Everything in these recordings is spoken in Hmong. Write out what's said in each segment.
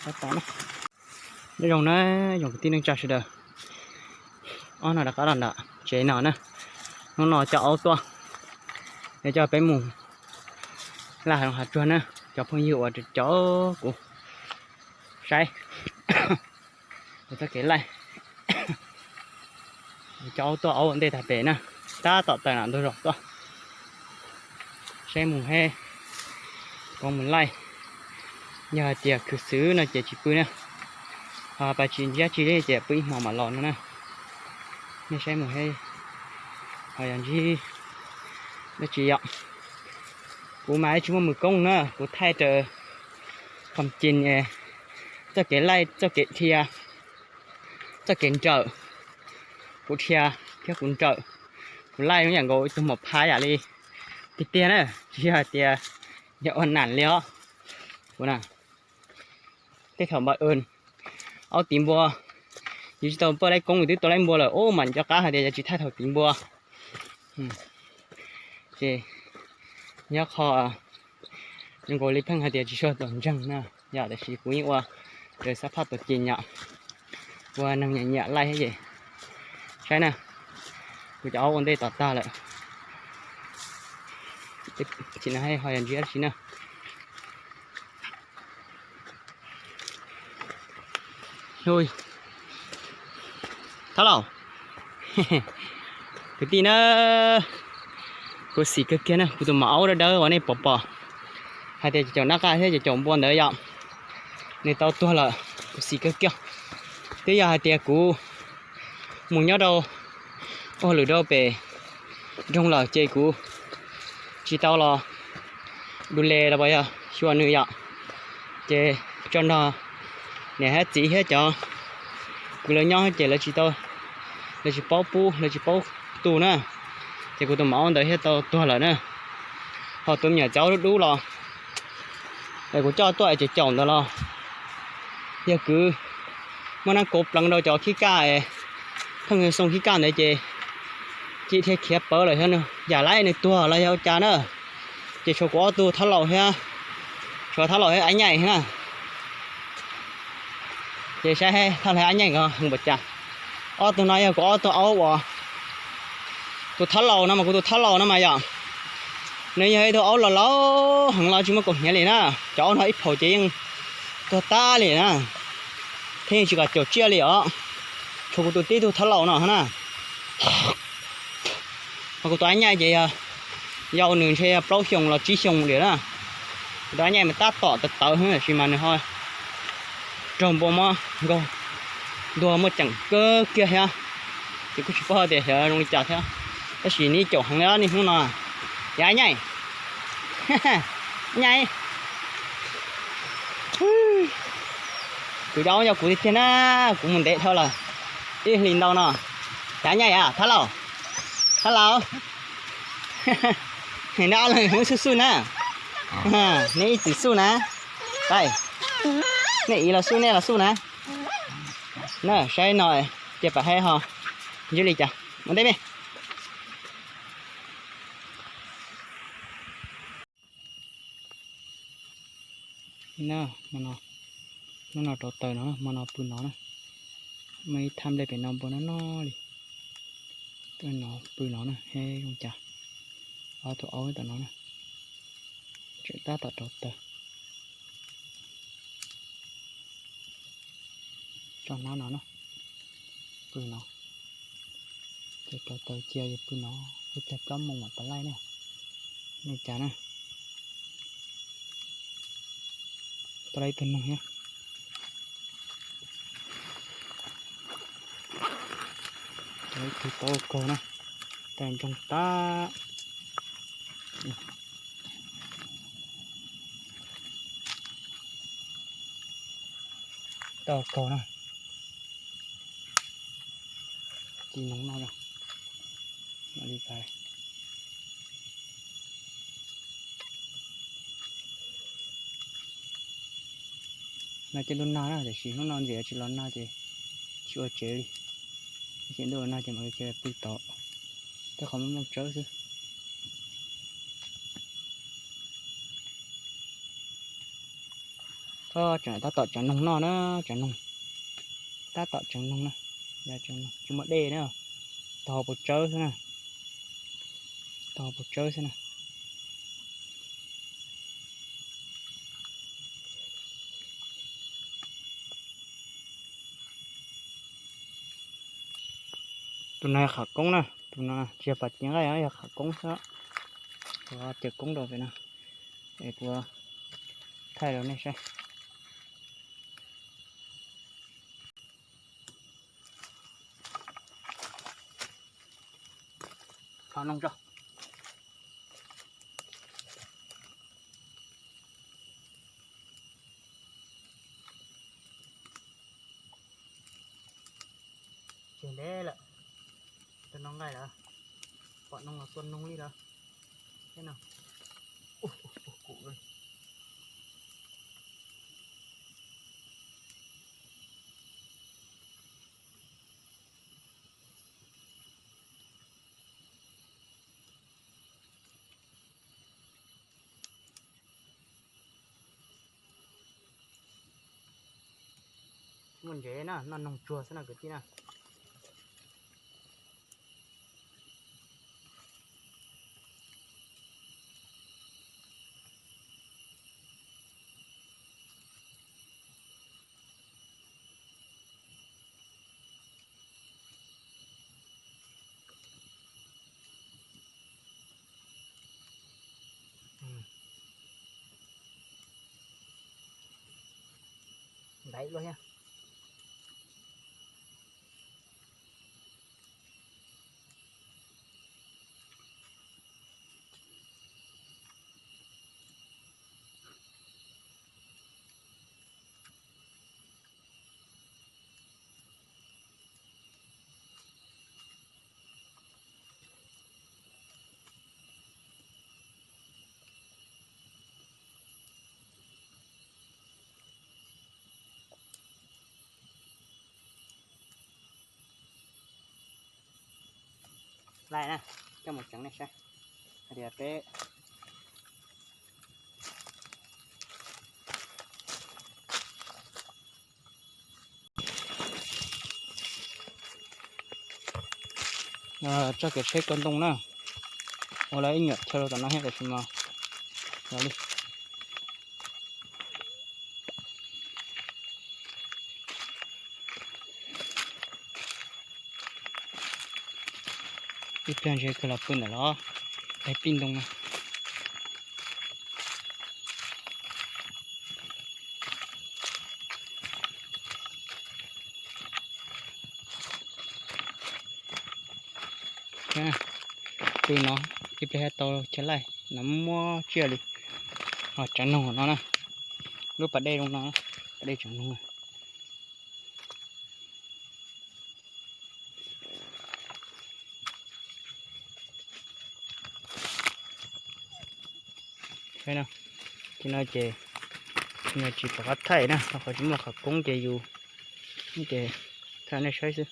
Nyob zoo na, zoo kwv tij neej tsa sawv daws, ob no rov qab los nram tsev no na. Hnub no coj aub tuaj, es coj peb mus laij hav zoov hav tsuag na, cov phooj ywg uas caum kuv saib txoj kev laij. Coj aub tuaj, aub ua ntej tag pem na, tab tom tawm nram ntug zos tuaj. Saib mus he, kuv mus laij. Yog hais tias khwv xwb no ces tsis pw na, ho pas tsis ntsiab tsi li ces pw ib hmo mam los no na. Nej saib mus he, ho yog ntsib dab tsi yom. Kuv mas tsis muaj mus koob na, kuv thaij raws qhov ces txoj kev laij, txoj kev dhia, txoj kev nrawm. Kuv dhia thiab kuv nrawm, kuv laij zoo yam nkaus ib tug maum phab yam li tiag tiag na, tsis yog hais tias yog ua nam li os. Kuv na, tej thaum npaj aub tiv npua, yus tsis tau paj laij koob, yus twb tau laij npua lawm ub mas nco qab hais tias yog tsis thaij thaum tiv npua. Ces nyob qho zoo nkaus li pheej hais tias tsis tshua txaus ntseeg na, yog tiam sis kuv yeej ua raws xab phaj tuam ceem yom, ua neeg nyiam nyiam laij thiab ces saib na, kuv cov aub ua ntej tom tag lawm. Tsis na, ho yog ntsiab dab tsi na. Thab Laus, kwv tij na, kuv xis kawg kiag na, kuv tus maum aub dawb dawb uas nej pom pom hais tias caum nab qa thiab caum npua ntawd yom, nws tau tuag lawm, kuv xis kawg kiag. Twb yog hais tias kuv mus nyob rau ua hauj lwm rau pem nroog lawm ces kuv tsis tau los du le los yog xyuas nws yom, ces tso nrog niam thiab txiv thiab cov kwv lawv nyob ces lawv tsis tau, lawv tsis paub pub, lawv tsis paub tu na, ces kuv tus maum aub ntawd thiaj tau tuag lawm na. Ho tus me nyuam txiv aub dub dub los es kuv coj tuaj es caum caum ntawd los yog kwv muab nab kauv pleev rau cov khib kaj, pheej xoo khib kaj ntawd ces cim thiaj khiav pawv lawm xyov yam laib nws tuag los yog ua cas na. Ces tshuav kuv ob tug Thab Laus thiab, tshuav Thab Laus thiab Ab Nyaij na. Ces saib Thab Laus thiab Ab Nyaij nkawd npaum cas. Ob tug no yog kuv ob tug aub uas, tus Thab Laus no mas kuv tus Thab Laus no mas yom, nws yog ib tug aub laus laus heev los tsis muaj kaus hniav li na. Cov aub no ib phaum ces yeej tuag tag li na, thiab yeej tsis kom caum tsiaj li os. Tshuav kuv tus tib tug Thab Laus no na. Ho kuv tus Ab Nyaij ces yog, yau nws ntshe yog plaub xyoos los tsib xyoos li na. Kuv tus Ab Nyaij mas tab tom tawv tawv tab sis mas nws ho raug npua mob nkaug ntuag muaj ceem kawg kiag thiab. Ces kuj tsis paub tias xyov zoo li cas thiab, tab sis nws caum heev li niaj hnub no. Yog Ab Nyaij, Nyaij, kuv cov aub yog kuv tiag tiag na, kuv mus ntev dhau lawm ib hlis ntau no. Yog Ab Nyaij, Thab Laus, Thab Laus, neb ob leeg xub xub na, neb ib txwm xub na, nej ib los xub nej los xub na. Na saib no, cia pam haib ho ntsib li cas mus ntej me. Hnub no rau taws no, hmo no pw no na. Muaj ib thaj nplej pem no npua no no li. Tuaj no pw no na, he zoo cas. Ob tug aub tom no na, tseem tab tom rau taws. Tso hnab no na, pw no, ces rau taws cia yus pw no, ib pliag plaub moos mam pov laij na. Nej cas na. Tau ib tug noog thiab. Tau ib tug tau kaug na, tau ntsoog tag. Tau kaug na. Ci noog no li cas. No coj tuaj nag na, tiam sis hnub no ntxim tsis los nag ces tsis ua tsev li. Ces ntuj los nag ces mam li cia pw tod, tej qhov muaj muaj tsawb xwb. Tab tom tseev noog noj na, tseev noog, tab tom tseev noog na, tsis muaj dej na, tog puas tsawb xwb na, tog puas tsawb xwb na. Tus no yog qhov koob na, tus no tsis yog pas cev nqaij, yog qhov koob xwb. Kuv cawm koob rau pem no, es kuv thaij rau nej saib. Qhov noog tso. Tseg ntev lawm, tus no nqaij lawm, pom noog los tua noog li lawm. Thiab no, ua kuv li. Muaj ntsev na, noj noog tsuag xwb no kwv tij na. Ntaiv luaj thiab. Laij na, coj mus tseev nej saib hais tias peb txoj kev tsheb kaw ntoo na, ua lawv ib nyuam chaw rau tom no thiab tab sis mas los li. Ib pliag ntshe kawg los pw ntawm los, peb pij ntoo na. Pw no, ib pliag thiaj tau chaw laij no muaj tsiaj li. Ho tseev noog no na, lub pas dej zoo no, pas dej tseev noog. Saib no, ces no ces tsis pom qab thaij na, rau qhov tsis muaj qhov koob ces yus ces thaij nej saib xwb.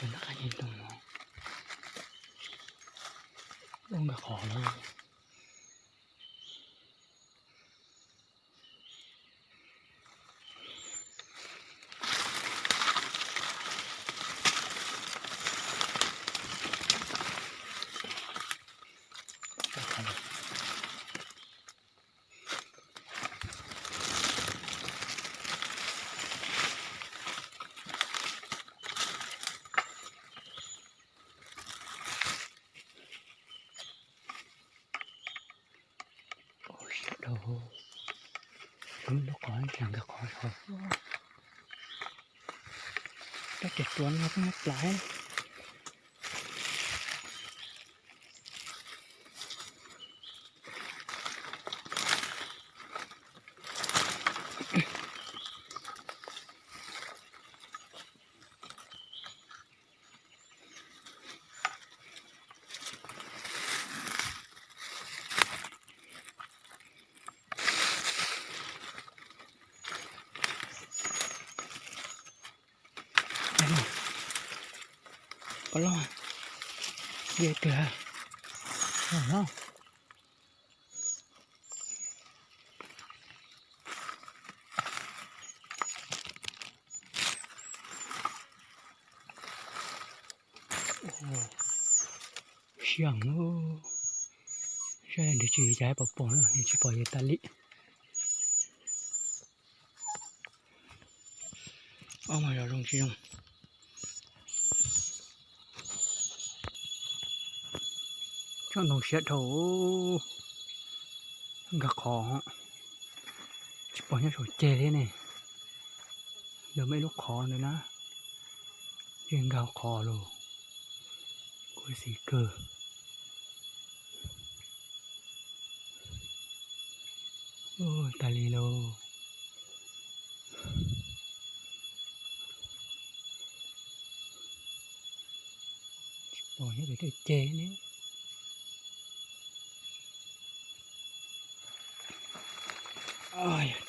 Cov nab qab nyob ntoo no, ub nkag qhov lawm. Nkag qhov, qhov, tab ceg tuav no peb nyob plas. Pov loj, dej twg no. Siab heev, saib nrhiav tsis cas pom pom na, tsis pom yog tas li. Ob mas zoo tsis zoo. Tsob ntoo siab dhau, nkag qhov, tsis pom nyob saum ceg thiab ne. Yog muaj ib lub qhov ntawd na, ces nkag qhov los, kuv xis kawg. Ua tas li lauj. Tsis pom nyob pem tej ceg ne.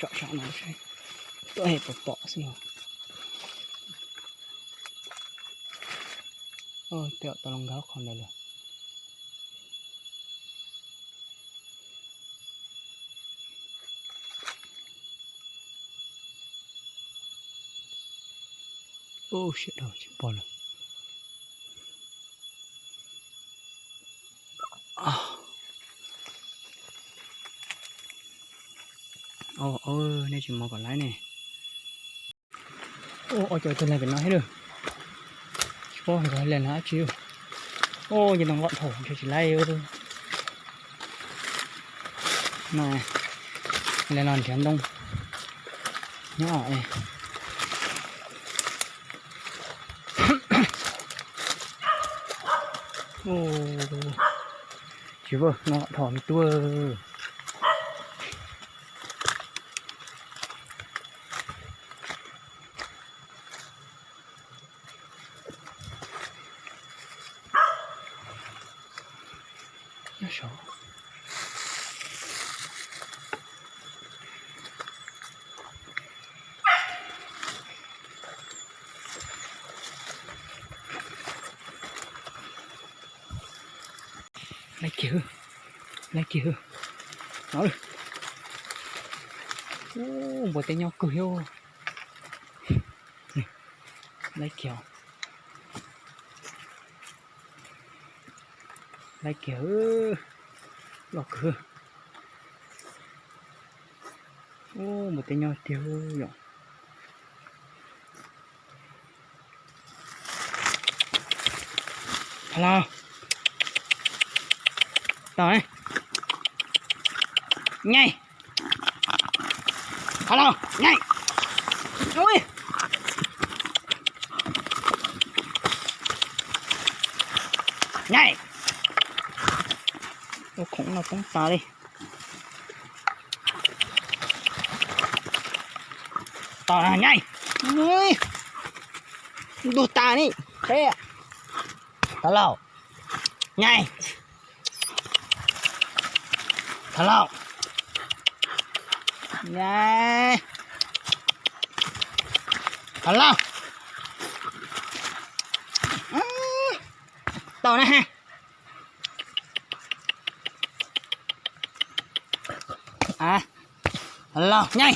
Tsom sab no seb, tuaj pom pom xwb los. Tej zaum tau los nkag qhov ntawd lawm. Ub, siab dhau tsis pom lawm. Nej tsis mov kom laib ne. Ua cas tus lag pem no thiab lawm. Tsis paub hais tias lag no dab tsi. Ua ces ntoo loj dhau ntshe tsis laib. No, lag no nrhiav ntoo nyob. Tsis paub, ntoo loj dhau me tub. Nyob saud. Laib kiag, laib kiag. No, npua teb nyob kawg thiab. Laib kiag, laib kiag, loj kawg. Ub, npua teb nyob tiag yom. Hello. Tau ne. Nyei. Hello, nyei. Ui. Nyei. Ua khoom no poob tas li. Tau nyei. Ntuag tas ni. Tau lauj. Nyei. Tau lauj. Nyei. Tau lauj. Tau na ha. Los nyei.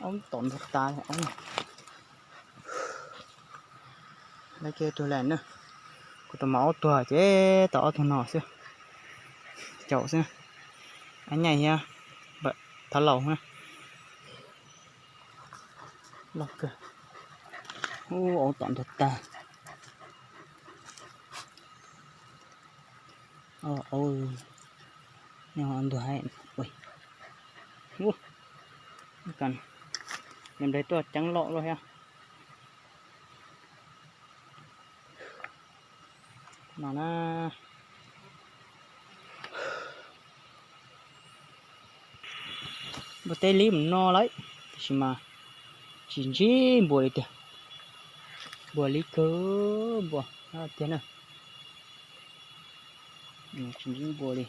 Ob tom ntug tas. Laib kiag tug lawm na. Kuv tus maum ob tuag ces tau ob tug no xwb. Caum xwb. Ab nyaij thiab, thov laus na. Loj kawg. Ub, auv tom ntug tag. Auv, auv, ntuag hais. Ub, nplaig tuaj ceev loj luaj thiab. No na. Npua teb li mus no lawm, tiam sis mas tsis ntsib npua li tiag. Npua li kawg, npua tiag na. Tsis ntsib npua li.